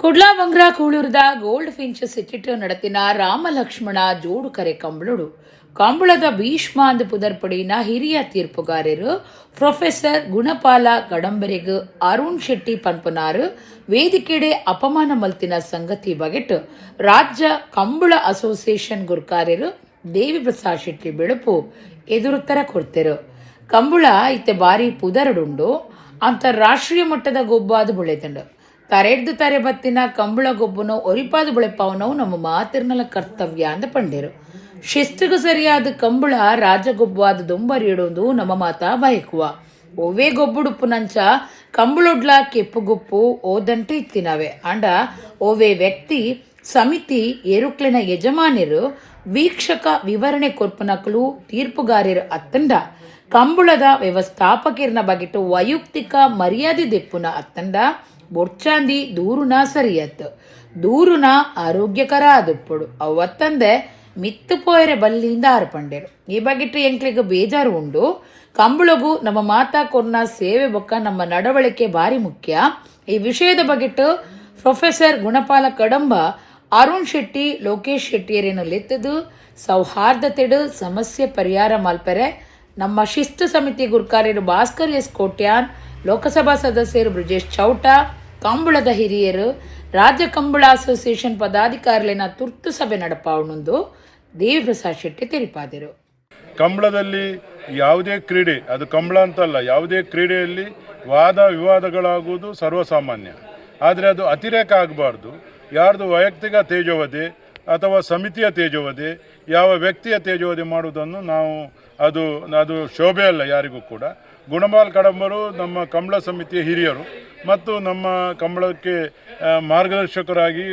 A: Kudla Bangra ಕೂಳೂರದ gold Finch ಸಿಟಿಟ್ ನಡತಿನ ರಾಮಲಕ್ಷ್ಮಣ ಜೋಡುಕರೆ ಕಂಬಳುಡು ಕಂಬಳದ ಭೀಷ್ಮ ಅಂದ್ ಪುದರ್ಪಡಿನ ಹಿರಿಯ ತೀರ್ಪುಗಾರರು ಪ್ರೊಫೆಸರ್ ಗುಣಪಾಲ ಕಡಂಬರಿಗ್ ಅರುಣ್ ಶೆಟ್ಟಿ ಪನ್ಪುನಾರು ವೇದಿಕೆಡೆ ಅಪಮಾನ ಮಲ್ತಿನ ಸಂಗತಿ ಬಗೆಟ್ ರಾಜ್ಯ ಕಂಬಳ ಅಸೋಸಿಯೇಷನ್ ಗುರ್ಕಾರ್ಯರು ದೇವಿ ಪ್ರಸಾದ್ ಶೆಟ್ಟಿ ಬೆಳಪು ಎದುರುತ್ತರ ಕೊಡ್ತಿರು. ಕಂಬುಳ ಇತ್ತೆ ಬಾರಿ ಪುದರಡುಂಡು ಅಂತಾರಾಷ್ಟ್ರೀಯ ಮಟ್ಟದ ಗೊಬ್ಬಾದು ಬುಳೆತಂಡು ತರೆಡ್ದು ತರೆ ಬತ್ತಿನ ಕಂಬಳ ಗೊಬ್ಬನು ಒರಿಪಾದು ಬುಳೆಪಾವನವು ನಮ್ಮ ಮಾತಿರ್ನಲ ಕರ್ತವ್ಯ ಅಂದ ಪಂಡೇರು. ಶಿಸ್ತಿಗೆ ಸರಿಯಾದ ಕಂಬಳ ರಾಜಗೊಬ್ಬಾದ ದೊಂಬರಿಡೊಂದು ನಮ್ಮ ಮಾತಾ ಬಯಕುವ ಒವ್ವೇ ಗೊಬ್ಬುಡುಪ್ಪುನಂಚ ಕಂಬಳೊಡ್ಲ ಕೆಪ್ಪುಗುಪ್ಪು ಓದಂಟು ಇತ್ತಿನವೆ ಅಂಡ ಓವೇ ವ್ಯಕ್ತಿ ಸಮಿತಿ ಎರುಕ್ಲಿನ ಯಜಮಾನರು ವೀಕ್ಷಕ ವಿವರಣೆ ಕೊರ್ಪುನಕಲು ತೀರ್ಪುಗಾರರು ಅತ್ತಂಡ ಕಂಬಳದ ವ್ಯವಸ್ಥಾಪಕಿರ್ನ ಬಗೆಟು ವೈಯಕ್ತಿಕ ಮರ್ಯಾದೆ ದೆಪ್ಪುನ ಅತ್ತಂಡ ಬೊಡ್ಚಾಂದಿ ದೂರುನ ಸರಿಯತ್ತು ದೂರುನ ಆರೋಗ್ಯಕರ ಆದುಪ್ಪುಡು ಅವತ್ತಂದೆ ಮಿತ್ತು ಪೋಯರೆ ಬಲ್ಲಿಂದ ಆರ್ಪಂಡೇರು. ಈ ಬಗೆಟು ಎಂಕ್ಲಿಗೆ ಬೇಜಾರು ಉಂಡು. ಕಂಬಳಗು ನಮ್ಮ ಮಾತಾ ಕೊರ್ನ ಸೇವೆ ಬೊಕ್ಕ ನಮ್ಮ ನಡವಳಿಕೆ ಭಾರಿ ಮುಖ್ಯ. ಈ ವಿಷಯದ ಬಗೆಟು ಪ್ರೊಫೆಸರ್ ಗುಣಪಾಲ ಕಡಂಬ ಅರುಣ್ ಶೆಟ್ಟಿ ಲೋಕೇಶ್ ಶೆಟ್ಟಿಯರೇನು ಲೆತ್ತದು ಸೌಹಾರ್ದತೆಡು ಸಮಸ್ಯೆ ಪರಿಹಾರ ಮಲ್ಪೆರೆ ನಮ್ಮ ಶಿಸ್ತು ಸಮಿತಿ ಗುರ್ಕಾರ್ಯರು ಭಾಸ್ಕರ್ ಎಸ್ ಕೋಟ್ಯಾನ್, ಲೋಕಸಭಾ ಸದಸ್ಯರು ಬ್ರಿಜೇಶ್ ಚೌಟ, ಕಂಬಳದ ಹಿರಿಯರು, ರಾಜ್ಯ ಕಂಬಳ ಅಸೋಸಿಯೇಷನ್ ಪದಾಧಿಕಾರಿಗಳಿನ ತುರ್ತು ಸಭೆ ನಡಪಾವಣೊಂದು ದೇವಿಪ್ರಸಾದ್ ಶೆಟ್ಟಿ ತೆರಿಪಾದರು.
I: ಕಂಬಳದಲ್ಲಿ ಯಾವುದೇ ಕ್ರೀಡೆ, ಅದು ಕಂಬಳ ಅಂತಲ್ಲ, ಯಾವುದೇ ಕ್ರೀಡೆಯಲ್ಲಿ ವಾದ ವಿವಾದಗಳಾಗುವುದು ಸರ್ವಸಾಮಾನ್ಯ. ಆದರೆ ಅದು ಅತಿರೇಕ ಆಗಬಾರ್ದು. ಯಾರ್ದು ವೈಯಕ್ತಿಕ ತೇಜೋವಧೆ ಅಥವಾ ಸಮಿತಿಯ ತೇಜೋವಧೆ, ಯಾವ ವ್ಯಕ್ತಿಯ ತೇಜೋವಧೆ ಮಾಡುವುದನ್ನು ನಾವು ಅದು ಅದು ಶೋಭೆ ಅಲ್ಲ ಯಾರಿಗೂ ಕೂಡ. ಗುಣಪಾಲ್ ಕಡಂಬರು ನಮ್ಮ ಕಂಬಳ ಸಮಿತಿಯ ಹಿರಿಯರು ಮತ್ತು ನಮ್ಮ ಕಂಬಳಕ್ಕೆ ಮಾರ್ಗದರ್ಶಕರಾಗಿ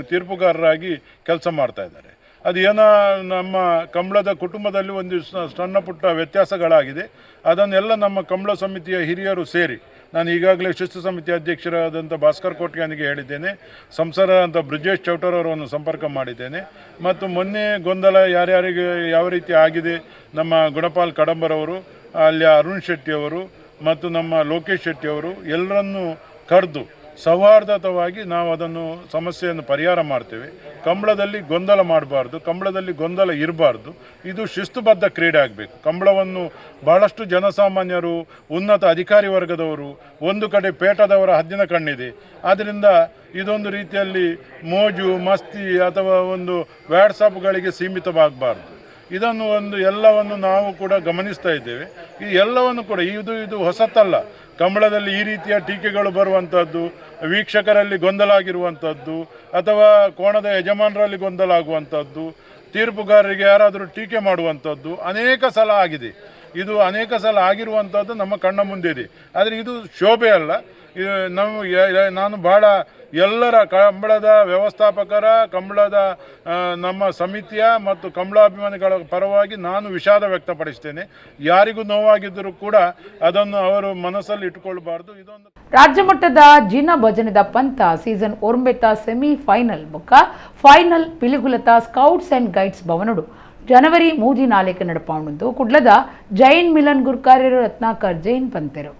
I: ತೀರ್ಪುಗಾರರಾಗಿ ಕೆಲಸ ಮಾಡ್ತಾ ಇದ್ದಾರೆ. ಅದು ಏನೋ ನಮ್ಮ ಕಂಬಳದ ಕುಟುಂಬದಲ್ಲಿ ಒಂದು ಸಣ್ಣ ಪುಟ್ಟ ವ್ಯತ್ಯಾಸಗಳಾಗಿದೆ. ಅದನ್ನೆಲ್ಲ ನಮ್ಮ ಕಂಬಳ ಸಮಿತಿಯ ಹಿರಿಯರು ಸೇರಿ, ನಾನು ಈಗಾಗಲೇ ಶಿಸ್ತು ಸಮಿತಿ ಅಧ್ಯಕ್ಷರಾದಂಥ ಭಾಸ್ಕರ್ ಕೋಟ್ಯಾನಿಗೆ ಹೇಳಿದ್ದೇನೆ, ಸಂಸದರಾದಂಥ ಬ್ರಿಜೇಶ್ ಚೌಟರವರನ್ನು ಸಂಪರ್ಕ ಮಾಡಿದ್ದೇನೆ. ಮತ್ತು ಮೊನ್ನೆ ಗೊಂದಲ ಯಾರ್ಯಾರಿಗೆ ಯಾವ ರೀತಿ ಆಗಿದೆ, ನಮ್ಮ ಗುಣಪಾಲ್ ಕಡಂಬರವರು, ಅಲ್ಲಿ ಅರುಣ್ ಶೆಟ್ಟಿಯವರು ಮತ್ತು ನಮ್ಮ ಲೋಕೇಶ್ ಶೆಟ್ಟಿಯವರು ಎಲ್ಲರನ್ನೂ ಕರೆದು ಸೌಹಾರ್ದತವಾಗಿ ನಾವು ಅದನ್ನು ಸಮಸ್ಯೆಯನ್ನು ಪರಿಹಾರ ಮಾಡ್ತೇವೆ. ಕಂಬಳದಲ್ಲಿ ಗೊಂದಲ ಮಾಡಬಾರ್ದು, ಕಂಬಳದಲ್ಲಿ ಗೊಂದಲ ಇರಬಾರ್ದು. ಇದು ಶಿಸ್ತುಬದ್ಧ ಕ್ರೀಡೆ ಆಗಬೇಕು. ಕಂಬಳವನ್ನು ಭಾಳಷ್ಟು ಜನಸಾಮಾನ್ಯರು, ಉನ್ನತ ಅಧಿಕಾರಿ ವರ್ಗದವರು, ಒಂದು ಕಡೆ ಪೇಟದವರ ಹದ್ದಿನ ಕಣ್ಣಿದೆ. ಆದ್ದರಿಂದ ಇದೊಂದು ರೀತಿಯಲ್ಲಿ ಮೋಜು ಮಸ್ತಿ ಅಥವಾ ಒಂದು ವ್ಯಾಟ್ಸಪ್ಗಳಿಗೆ ಸೀಮಿತವಾಗಬಾರ್ದು. ಇದನ್ನು ಒಂದು ಎಲ್ಲವನ್ನು ನಾವು ಕೂಡ ಗಮನಿಸ್ತಾ ಇದ್ದೇವೆ. ಈ ಎಲ್ಲವನ್ನು ಕೂಡ ಇದು ಇದು ಹೊಸತಲ್ಲ. ಕಂಬಳದಲ್ಲಿ ಈ ರೀತಿಯ ಟೀಕೆಗಳು ಬರುವಂಥದ್ದು, ವೀಕ್ಷಕರಲ್ಲಿ ಗೊಂದಲ ಆಗಿರುವಂಥದ್ದು, ಅಥವಾ ಕೋಣದ ಯಜಮಾನರಲ್ಲಿ ಗೊಂದಲ ಆಗುವಂಥದ್ದು, ತೀರ್ಪುಗಾರರಿಗೆ ಯಾರಾದರೂ ಟೀಕೆ ಮಾಡುವಂಥದ್ದು ಅನೇಕ ಸಲ ಆಗಿದೆ. ಇದು ಅನೇಕ ಸಲ ಆಗಿರುವಂಥದ್ದು ನಮ್ಮ ಕಣ್ಣ ಮುಂದೆ ಇದೆ. ಆದರೆ ಇದು ಶೋಭೆ ಅಲ್ಲ. ಇದು ನಮ್ಮ ನಾನು ಭಾಳ ಎಲ್ಲರ ಕಂಬಳದ ವ್ಯವಸ್ಥಾಪಕರ, ಕಂಬಳದ ನಮ್ಮ ಸಮಿತಿಯ ಮತ್ತು ಕಂಬಳಾಭಿಮಾನಿಗಳ ಪರವಾಗಿ ನಾನು ವಿಷಾದ ವ್ಯಕ್ತಪಡಿಸ್ತೇನೆ. ಯಾರಿಗೂ ನೋವಾಗಿದ್ದರೂ ಕೂಡ ಅದನ್ನು ಅವರು ಮನಸ್ಸಲ್ಲಿ ಇಟ್ಟುಕೊಳ್ಳಬಾರ್ದು. ಇದೊಂದು
A: ರಾಜ್ಯ ಮಟ್ಟದ ಜಿನ ಭಜನೆದ ಪಂಥ ಸೀಸನ್ ಒರ್ಂಬೆತ ಸೆಮಿ ಫೈನಲ್ ಬೊಕ್ಕ ಫೈನಲ್ ಪಿಲಿಗುಲತ scouts and guides ಭವನಡು ಜನವರಿ 3 4 ನಡಪಾವಣದ್ದು ಕುಡ್ಲದ ಜೈನ್ ಮಿಲನ್ ಗುರ್ಕಾರ್ಯರು ರತ್ನಾಕರ್ ಜೈನ್ ಪಂತೆರು.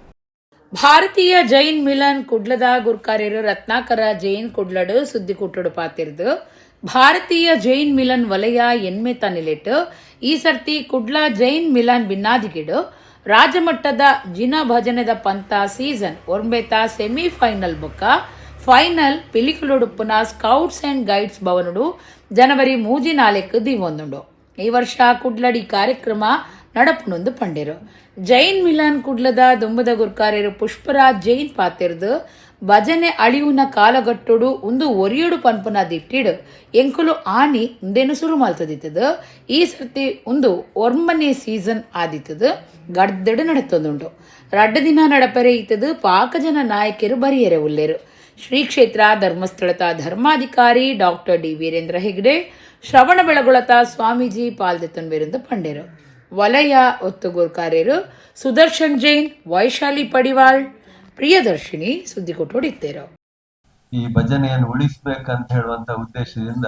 A: ಭಾರತೀಯ ಜೈನ್ ಮಿಲನ್ ಕುಡ್ಲದ ಗುರ್ಕಾರ್ಯರು ರತ್ನಾಕರ ಜೈನ್ ಕುಡ್ಲಡು ಸುದ್ದಿ ಕುಟ್ಟುಡು ಪಾತಿರ್ದು ಭಾರತೀಯ ಜೈನ್ ಮಿಲನ್ ವಲಯ ಎನ್ಮೆ ತನಿಲೆಟ್ಟು ಈ ಸರ್ತಿ ಕುಡ್ಲ ಜೈನ್ ಮಿಲನ್ ಬಿನ್ನಾದಿಗಿಡು ರಾಜ್ಯಮಟ್ಟದ ಜಿನ ಭಜನೆದ ಪಂಥ ಸೀಸನ್ ಒರ್ಂಬೆತ ಸೆಮಿಫೈನಲ್ ಬೊಕ್ಕ ಫೈನಲ್ ಪಿಲಿಕುಲುಡುಪ್ಪುನ scouts and guides ಭವನುಡು ಜನವರಿ 3 4 ದಿವೊಂದುಂಡು. ಈ ವರ್ಷ ಕುಡ್ಲಡಿ ಕಾರ್ಯಕ್ರಮ ನಡಪುನೊಂದು ಪಂಡೇರು. ಜೈನ್ ಮಿಲನ್ ಕುಡ್ಲದ ದುಂಬದ ಗುರ್ಕಾರ್ಯರು ಪುಷ್ಪರಾಜ್ ಜೈನ್ ಪಾತಿರ್ದು ಭಜನೆ ಅಳಿಯುನ ಕಾಲಗಟ್ಟುಡು ಒಂದು ಒರಿಯಡು ಪನ್ಪುನ ದಿಟ್ಟಿಡು ಎಂಕುಲು ಆನಿ ಉಂದೇನು ಸುರು ಮಲ್ತದಿತ್ತದು. ಈ ಸರ್ತಿ ಒಂದು ಒರ್ಮನೆ ಸೀಸನ್ ಆದಿತ್ತದು ಗಡ್ದಡು ನಡತದುಂಡು. ರಡ್ಡ ದಿನ ನಡಪರೆ ಇತ್ತದು ಪಾಕಜನ ನಾಯಕರು ಬರಿಯರೆ ಉಲ್ಲೇರು. ಶ್ರೀ ಕ್ಷೇತ್ರ ಧರ್ಮಸ್ಥಳದ ಧರ್ಮಾಧಿಕಾರಿ ಡಾಕ್ಟರ್ ಡಿ ವೀರೇಂದ್ರ ಹೆಗ್ಡೆ, ಶ್ರವಣ ಬೆಳಗುಳತ ಸ್ವಾಮೀಜಿ ಪಾಲ್ದೆತ್ತನ್ಬೇರೆಂದು ಪಂಡೇರು. ವಲಯ ಒತ್ತುಗುರ್ಕಾರ್ಯರು ಸುದರ್ಶನ್ ಜೈನ್, ವೈಶಾಲಿ ಪಡಿವಾಳ್, ಪ್ರಿಯದರ್ಶಿನಿ ಸುದ್ದಿ ಕೊಟ್ಟೋಡಿತ್ತೇರು.
J: ಈ ಭಜನೆಯನ್ನು ಉಳಿಸಬೇಕಂತ ಹೇಳುವಂತ ಉದ್ದೇಶದಿಂದ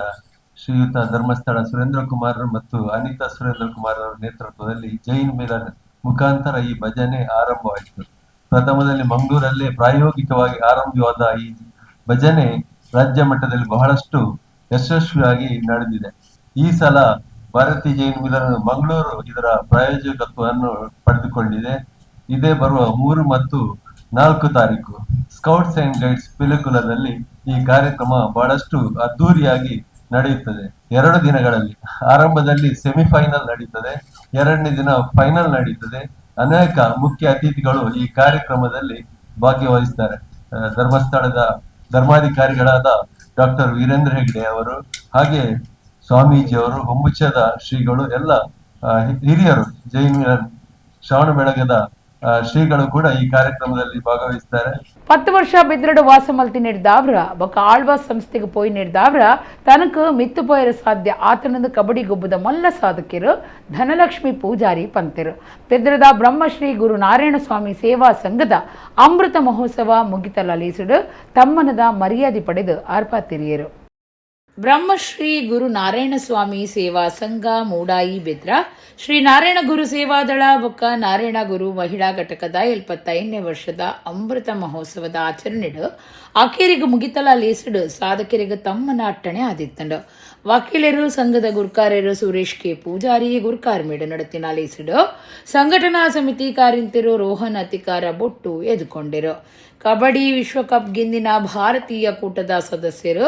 J: ಶ್ರೀಯುತ ಧರ್ಮಸ್ಥಳ ಸುರೇಂದ್ರ ಕುಮಾರ್ ಮತ್ತು ಅನಿತಾ ಸುರೇಂದ್ರ ಕುಮಾರ್ ಅವರ ನೇತೃತ್ವದಲ್ಲಿ ಜೈನ್ ಮಿಲನ್ ಮುಖಾಂತರ ಈ ಭಜನೆ ಆರಂಭವಾಯಿತು. ಪ್ರಥಮದಲ್ಲಿ ಮಂಗಳೂರಲ್ಲೇ ಪ್ರಾಯೋಗಿಕವಾಗಿ ಆರಂಭವಾದ ಈ ಭಜನೆ ರಾಜ್ಯ ಮಟ್ಟದಲ್ಲಿ ಬಹಳಷ್ಟು ಯಶಸ್ವಿಯಾಗಿ ನಡೆದಿದೆ. ಈ ಸಲ ಭಾರತೀಯ ಜೈನ್ ಮಿಲನ್ ಮಂಗಳೂರು ಇದರ ಪ್ರಾಯೋಜಕತ್ವವನ್ನು ಪಡೆದುಕೊಂಡಿದೆ. ಇದೇ ಬರುವ 3 ಮತ್ತು 4 ತಾರೀಕು ಸ್ಕೌಟ್ಸ್ ಅಂಡ್ ಗೈಡ್ಸ್ ಪಿಲಿಕುಲದಲ್ಲಿ ಈ ಕಾರ್ಯಕ್ರಮ ಬಹಳಷ್ಟು ಅದ್ದೂರಿಯಾಗಿ ನಡೆಯುತ್ತದೆ. 2 ದಿನಗಳಲ್ಲಿ ಆರಂಭದಲ್ಲಿ ಸೆಮಿಫೈನಲ್ ನಡೀತದೆ, 2ನೇ ದಿನ ಫೈನಲ್ ನಡೀತದೆ. ಅನೇಕ ಮುಖ್ಯ ಅತಿಥಿಗಳು ಈ ಕಾರ್ಯಕ್ರಮದಲ್ಲಿ ಭಾಗವಹಿಸ್ತಾರೆ. ಧರ್ಮಸ್ಥಳದ ಧರ್ಮಾಧಿಕಾರಿಗಳಾದ ಡಾಕ್ಟರ್ ವೀರೇಂದ್ರ ಹೆಗ್ಡೆ ಅವರು, ಹಾಗೆ ಸ್ವಾಮೀಜಿಯವರು, ಹೊಂಬುಚದ ಶ್ರೀಗಳು, ಎಲ್ಲ ಹಿರಿಯರು, ಜೈನ್ ಶ್ರವಣಬೆಳಗದ ಶ್ರೀಗಳು ಕೂಡ ಈ ಕಾರ್ಯಕ್ರಮದಲ್ಲಿ ಭಾಗವಹಿಸ್ತಾರೆ.
A: 10 ವರ್ಷ ಬೆದ್ರಡು ವಾಸ ಮಲ್ತಿ ನೀಡಿದಾವ್ರ ಬೊಕ ಆಳ್ವಾ ಸಂಸ್ಥೆಗೆ ಪೋಯಿ ನೀಡಿದಾವ್ರ ತನಕ ಮಿತ್ತು ಪೋಯರ ಸಾಧ್ಯ ಆತನಂದು ಕಬಡ್ಡಿ ಗೊಬ್ಬದ ಮಲ್ಲ ಸಾಧಕಿಯರು ಧನಲಕ್ಷ್ಮಿ ಪೂಜಾರಿ ಪಂತೆರು. ಬೆದ್ರದ ಬ್ರಹ್ಮಶ್ರೀ ಗುರು ನಾರಾಯಣ ಸ್ವಾಮಿ ಸೇವಾ ಸಂಘದ ಅಮೃತ ಮಹೋತ್ಸವ ಮುಗಿತಲೀಸಿಡು ತಮ್ಮನದ ಮರ್ಯಾದೆ ಪಡೆದು ಆರ್ಪಾತಿರಿಯರು. ಬ್ರಹ್ಮಶ್ರೀ ಗುರು ನಾರಾಯಣ ಸ್ವಾಮಿ ಸೇವಾ ಸಂಘ ಮೂಡಾಯಿ ಬೆದ್ರ ಶ್ರೀ ನಾರಾಯಣ ಗುರು ಸೇವಾದಳ ಬೊಕ್ಕ ನಾರಾಯಣ ಗುರು ಮಹಿಳಾ ಘಟಕದ 75ನೇ ವರ್ಷದ ಅಮೃತ ಮಹೋತ್ಸವದ ಆಚರಣೆಡು ಆಕೇರಿಗೆ ಮುಗಿತಲ ಲೇಸಿಡು ಸಾಧಕರಿಗೆ ತಮ್ಮನ ಅಟ್ಟಣೆ ಆದಿತ್ತಂಡು. ವಕೀಲರು ಸಂಘದ ಗುರ್ಕಾರ್ಯರು ಸುರೇಶ್ ಕೆ ಪೂಜಾರಿ ಗುರ್ಕಾರ್ಮೇಡು ನಡತಿನ ಲೇಸಿಡು ಸಂಘಟನಾ ಸಮಿತಿ ಕಾರಿಂತಿರು ರೋಹನ್ ಅತಿಕಾರ ಬೊಟ್ಟು ಎದುಕೊಂಡಿರು. ಕಬಡ್ಡಿ ವಿಶ್ವಕಪ್ ಗೆಂದಿನ ಭಾರತೀಯ ಕೂಟದ ಸದಸ್ಯರು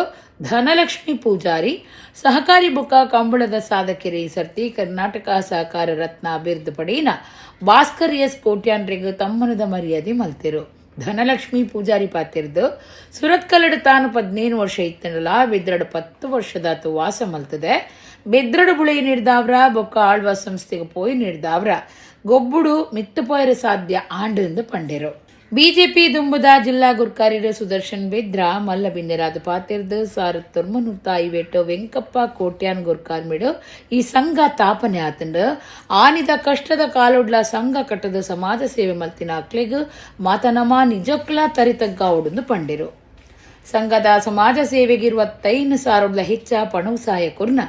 A: ಧನಲಕ್ಷ್ಮಿ ಪೂಜಾರಿ ಸಹಕಾರಿ ಬುಕ್ಕ ಕಂಬಳದ ಸಾಧಕರಿ ಸರ್ತಿ ಕರ್ನಾಟಕ ಸಹಕಾರ ರತ್ನ ಬಿರುದು ಪಡೆಯಿನ ಭಾಸ್ಕರ್ ಎಸ್ ಕೋಟ್ಯಾನ್ರಿಗೂ ತಮ್ಮನದ ಮರ್ಯಾದೆ ಮಲ್ತಿರು. ಧನಲಕ್ಷ್ಮಿ ಪೂಜಾರಿ ಪಾತಿರ್ದು ಸುರತ್ಕಲ್ಲಡು ತಾನು 15 ವರ್ಷ ಇತ್ತನಲ್ಲ ಬೆದ್ರಡು 10 ವರ್ಷದಾತು ವಾಸ ಮಲ್ತದೆ. ಬೆದ್ರಡು ಬುಳಿ ನೀಡ್ದಾವ್ರ ಬೊಕ್ಕ ಆಳ್ವ ಸಂಸ್ಥೆಗೆ ಪೋಯಿ ನೀಡ್ದಾವ್ರ ಗೊಬ್ಬುಡು ಮಿತ್ತು ಪೋಯರ ಸಾಧ್ಯ ಆಂಡು ಪಂಡೆರು. ಬಿಜೆಪಿ ದುಂಬುದ ಜಿಲ್ಲಾ ಗುರ್ಕಾರ್ಯರು ಸುದರ್ಶನ್ ಬೆದ್ರ ಮಲ್ಲ ಬಿನ್ನೆರಾದ ಪಾತಿರ್ದು ಸಾರತ್ ತೊರ್ಮನೂರ್ ವೇಟು ವೆಂಕಪ್ಪ ಕೋಟ್ಯಾನ್ ಗುರ್ಕಾರ್ಮಿಡು ಈ ಸಂಘ ತಾಪನೆ ಆತಂಡು ಆನಿದ ಕಷ್ಟದ ಕಾಲೊಡ್ಲ ಸಂಘ ಕಟ್ಟದ ಸಮಾಜ ಸೇವೆ ಮಲ್ತಿನ ಅಕ್ಲೆಗ್ ಮಾತನಮ ನಿಜಕ್ಲ ತರಿತಗ್ಗಾವುಡುಂದು ಪಂಡಿರು. ಸಂಘದ ಸಮಾಜ ಸೇವೆಗಿರುವ 5,000 ಹೆಚ್ಚ ಪಣವು ಸಹಾಯಕರ್ನ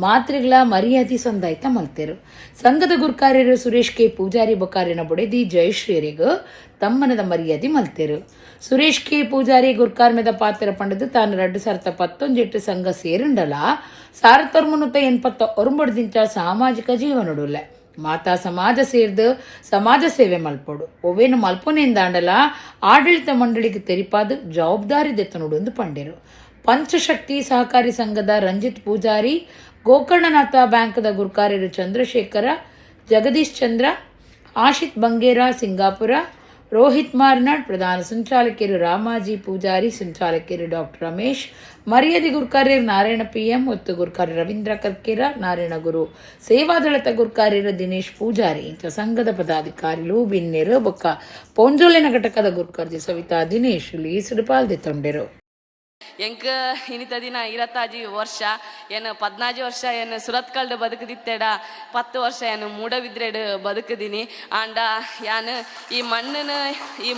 A: ಮಾತ್ರೆಗಳ ಮರ್ಯಾದೆ ಸಂದಾಯ್ತ ಮಲ್ತೆರು. ಸಂಘದ ಗುರ್ಕಾರ್ಯರು ಸುರೇಶ್ ಕೆ ಪೂಜಾರಿ ಬೊಕಾರಿನ ಬುಡೆದಿ ಜಯಶ್ರೀಯರಿಗೂ ತಮ್ಮನದ ಮರ್ಯಾದೆ ಮಲ್ತೆರು. ಸುರೇಶ್ ಕೆ ಪೂಜಾರಿ ಗುರ್ಕಾರ್ಮೆದ ಪಾತ್ರ ಪಂಡದು ತಾನು 2019 ಸಂಘ ಸೇರುಂಡಲ 1389 ಸಾಮಾಜಿಕ ಜೀವನಡುಲ್ಲ ಮಾತಾ ಸಮಾಜ ಸೇರ್ದು ಸಮಾಜ ಸೇವೆ ಮಲ್ಪೋಡು ಒವೇನು ಮಲ್ಪೊನೆಂದಾಂಡಲ ಆಡಳಿತ ಮಂಡಳಿಗೆ ತೆರಿಪಾದ ಜವಾಬ್ದಾರಿ ದೆತ್ತನೋಡು ಎಂದು ಪಂಡೆರು. ಪಂಚಶಕ್ತಿ ಸಹಕಾರಿ ಸಂಘದ ರಂಜಿತ್ ಪೂಜಾರಿ, ಗೋಕರ್ಣನಾಥ ಬ್ಯಾಂಕ್ದ ಗುರ್ಕಾರ್ಯರು ಚಂದ್ರಶೇಖರ, ಜಗದೀಶ್ ಚಂದ್ರ, ಆಶಿತ್ ಬಂಗೇರ ಸಿಂಗಾಪುರ, ರೋಹಿತ್ ಮಾರ್ನಾಡ್, ಪ್ರಧಾನ ಸಂಚಾಲಕಿಯರು ರಾಮಾಜಿ ಪೂಜಾರಿ, ಸಂಚಾಲಕಿಯರು ಡಾಕ್ಟರ್ ರಮೇಶ್, ಮರ್ಯಾದೆ ಗುರ್ಕಾರ್ಯರು ನಾರಾಯಣ ಪಿಎಂ ಮತ್ತು ಗುರ್ಕಾರ್ಯ ರವೀಂದ್ರ ಕರ್ಕೇರ, ನಾರಾಯಣ ಗುರು ಸೇವಾದಳತ ಗುರ್ಕಾರ್ಯರು ದಿನೇಶ್ ಪೂಜಾರಿ ಇಂಥ ಸಂಘದ ಪದಾಧಿಕಾರಿಗಳು ಬಿನ್ನೆರು ಬೊಕ್ಕ ಪೊಂಜೋಲಿನ ಘಟಕದ ಗುರ್ಕಾರ್ಜಿ ಸವಿತಾ ದಿನೇಶ್ ಲೀಸುಡು ಪಾಲ್ದೆ ತೊಂಡೆರು.
K: ಎಂಕ್ ಇನಿತ ದಿನ 25 ವರ್ಷ ಏನು 14 ವರ್ಷ ಏನು ಸುರತ್ಕಲ್ಡ್ ಬದುಕದಿತ್ತೆಡ 10 ವರ್ಷ ಏನು ಮೂಡಬಿದ್ರೆಡ್ ಬದುಕದಿನಿ. ಆಂಡ ಯಾನು ಈ ಮಣ್ಣನ ಈ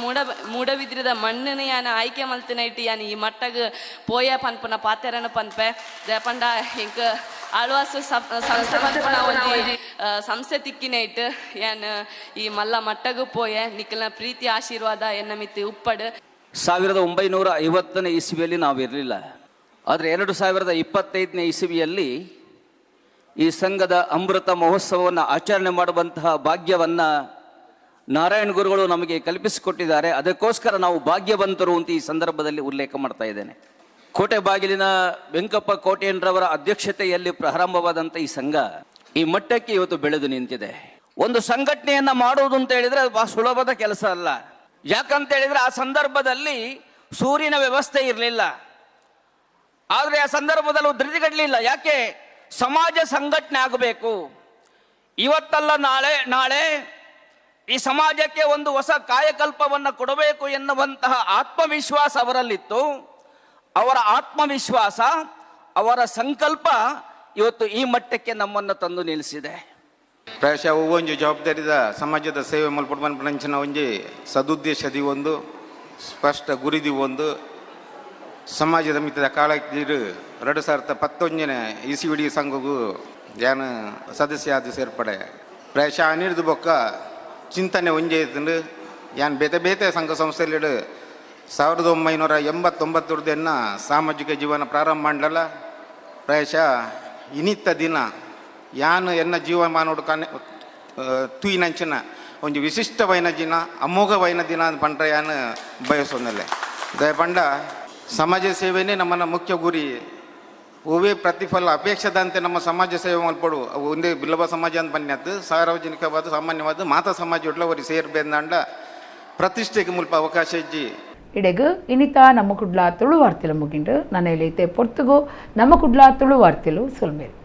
K: ಮೂಡಬಿದ್ರದ ಮಣ್ಣನ ಯಾನು ಆಯ್ಕೆ ಮಲ್ತಿನೈಟ್ ಯಾನು ಈ ಮಟ್ಟಗ್ ಪೋಯ ಪನ್ಪುನ ಪಾತೆರನ ಪನ್ಪೆ ಪಂಡ ಎಂಕ್ ಆಳ್ವಾಸ ಸಂಸ್ಥೆ ಪನ್ಪುನ ಒಂಜಿ ಸಂಸ್ಥೆ ತಿಕ್ಕಿನೈಟ್ ಯಾನು ಈ ಮಲ್ಲ ಮಟ್ಟಗು ಪೋಯೆ. ನಿಕ್ಕಲ್ನ ಪ್ರೀತಿ ಆಶೀರ್ವಾದ ಎನ್ನ ಮಿತ್ತಿ ಉಪ್ಪಡು.
L: 1950ನೇ ಇಸ್ವಿಯಲ್ಲಿ ನಾವಿರಲಿಲ್ಲ, ಆದರೆ 2025ನೇ ಇಸ್ವಿಯಲ್ಲಿ ಈ ಸಂಘದ ಅಮೃತ ಮಹೋತ್ಸವವನ್ನು ಆಚರಣೆ ಮಾಡುವಂತಹ ಭಾಗ್ಯವನ್ನು ನಾರಾಯಣ ಗುರುಗಳು ನಮಗೆ ಕಲ್ಪಿಸಿಕೊಟ್ಟಿದ್ದಾರೆ. ಅದಕ್ಕೋಸ್ಕರ ನಾವು ಭಾಗ್ಯವಂತರು ಅಂತ ಈ ಸಂದರ್ಭದಲ್ಲಿ ಉಲ್ಲೇಖ ಮಾಡ್ತಾ ಇದ್ದೇನೆ. ಕೋಟೆ ಬಾಗಿಲಿನ ವೆಂಕಪ್ಪ ಕೋಟೆಯನ್ರವರ ಅಧ್ಯಕ್ಷತೆಯಲ್ಲಿ ಪ್ರಾರಂಭವಾದಂಥ ಈ ಸಂಘ ಈ ಮಟ್ಟಕ್ಕೆ ಇವತ್ತು ಬೆಳೆದು ನಿಂತಿದೆ. ಒಂದು ಸಂಘಟನೆಯನ್ನು ಮಾಡುವುದು ಅಂತ ಹೇಳಿದರೆ ಅದು ಬಹಳ ಸುಲಭದ ಕೆಲಸ ಅಲ್ಲ. ಯಾಕಂತ ಹೇಳಿದ್ರೆ ಆ ಸಂದರ್ಭದಲ್ಲಿ ಸೂರ್ಯನ ವ್ಯವಸ್ಥೆ ಇರಲಿಲ್ಲ. ಆದರೆ ಆ ಸಂದರ್ಭದಲ್ಲಿ ಧೃತಿಗಡಲಿಲ್ಲ. ಯಾಕೆ? ಸಮಾಜ ಸಂಘಟನೆ ಆಗಬೇಕು. ಇವತ್ತಲ್ಲ ನಾಳೆ ಈ ಸಮಾಜಕ್ಕೆ ಒಂದು ಹೊಸ ಕಾಯಕಲ್ಪವನ್ನು ಕೊಡಬೇಕು ಎನ್ನುವಂತಹ ಆತ್ಮವಿಶ್ವಾಸ ಅವರಲ್ಲಿತ್ತು. ಅವರ ಆತ್ಮವಿಶ್ವಾಸ, ಅವರ ಸಂಕಲ್ಪ ಇವತ್ತು ಈ ಮಟ್ಟಕ್ಕೆ ನಮ್ಮನ್ನು ತಂದು ನಿಲ್ಲಿಸಿದೆ.
M: ಪ್ರಾಯಶಃ ಒಂಜಿ ಜವಾಬ್ದಾರಿದ ಸಮಾಜದ ಸೇವೆ ಮಲ್ಪೊಡು ಪನ್ಪುನಂಚಿನ ಒಂಜಿ ಸದುದ್ದೇಶದಿ ಒಂದು ಸ್ಪಷ್ಟ ಗುರಿದಿ ಒಂದು ಸಮಾಜದ ಮಿತ್ತದ ಕಾಳಜಿಡ್ 2019 ಇಸಿವಿಡಿ ಸಂಘಗೂ ಯಾನ್ ಸದಸ್ಯ ಆದ್ ಸೇರ್ಪಡೆ. ಪ್ರಾಯಶಃ ಅನಿರ್ದು ಬೊಕ್ಕ ಚಿಂತನೆ ಒಂಜೆ ಇತ್ತುಂಡು. ಯಾನ್ ಬೇತೆ ಬೇತೆ ಸಂಘ ಸಂಸ್ಥೆಲೆಡ್ 1989 ಎನ್ನ ಸಾಮಾಜಿಕ ಜೀವನ ಪ್ರಾರಂಭ ಮಾಡಲ. ಪ್ರಾಯಶಃ ಇನಿತ್ತ ದಿನ ಯಾನ್ ಎನ್ನ ಜೀವಮಾನೋಡು ಕನೆ ತೂಯಿನಂಚಿನ ಒಂಜಿ ವಿಶಿಷ್ಟವಾಯಿನ ದಿನ, ಅಮೋಘವಾಯಿನ ದಿನ ಅಂತ ಪಂಡ್ರೆ ಯಾನ್ ಬಯಸೊಂದಲ್ಲೆ. ದಯ ಪಂಡ ಸಮಾಜ ಸೇವೆನೇ ನಮ್ಮನ ಮುಖ್ಯ ಗುರಿ. ಒವ್ವೇ ಪ್ರತಿಫಲ ಅಪೇಕ್ಷದಂತೆ ನಮ್ಮ ಸಮಾಜ ಸೇವೆ ಮಲ್ಪಡು. ಅವು ಒಂದೇ ಬಿಲ್ಲವ ಸಮಾಜ ಅಂತ ಪನ್ಯತ್ತು, ಸಾರ್ವಜನಿಕವಾದ ಸಾಮಾನ್ಯವಾದ ಮಾತಾ ಸಮಾಜ ಉಡ್ಲ ಒರಿ ಸೇರ್ಬೇಂದಾಂಡ ಪ್ರತಿಷ್ಠೆಗೆ ಮುಲ್ಪ ಅವಕಾಶ ಇಜ್ಜಿ.
A: ಇಡೆಗ್ ಇನಿತಾ ನಮ್ಮ ಕುಡ್ಲ ತುಳು ವಾರ್ತೆಲು ಮುಗಿಂಡು. ನನೆಲೈತೆ ಪೊರ್ತುಗು ನಮ್ಮ ಕುಡ್ಲ ತುಳು ವಾರ್ತೆಲು. ಸೊಲ್ಮೇರು.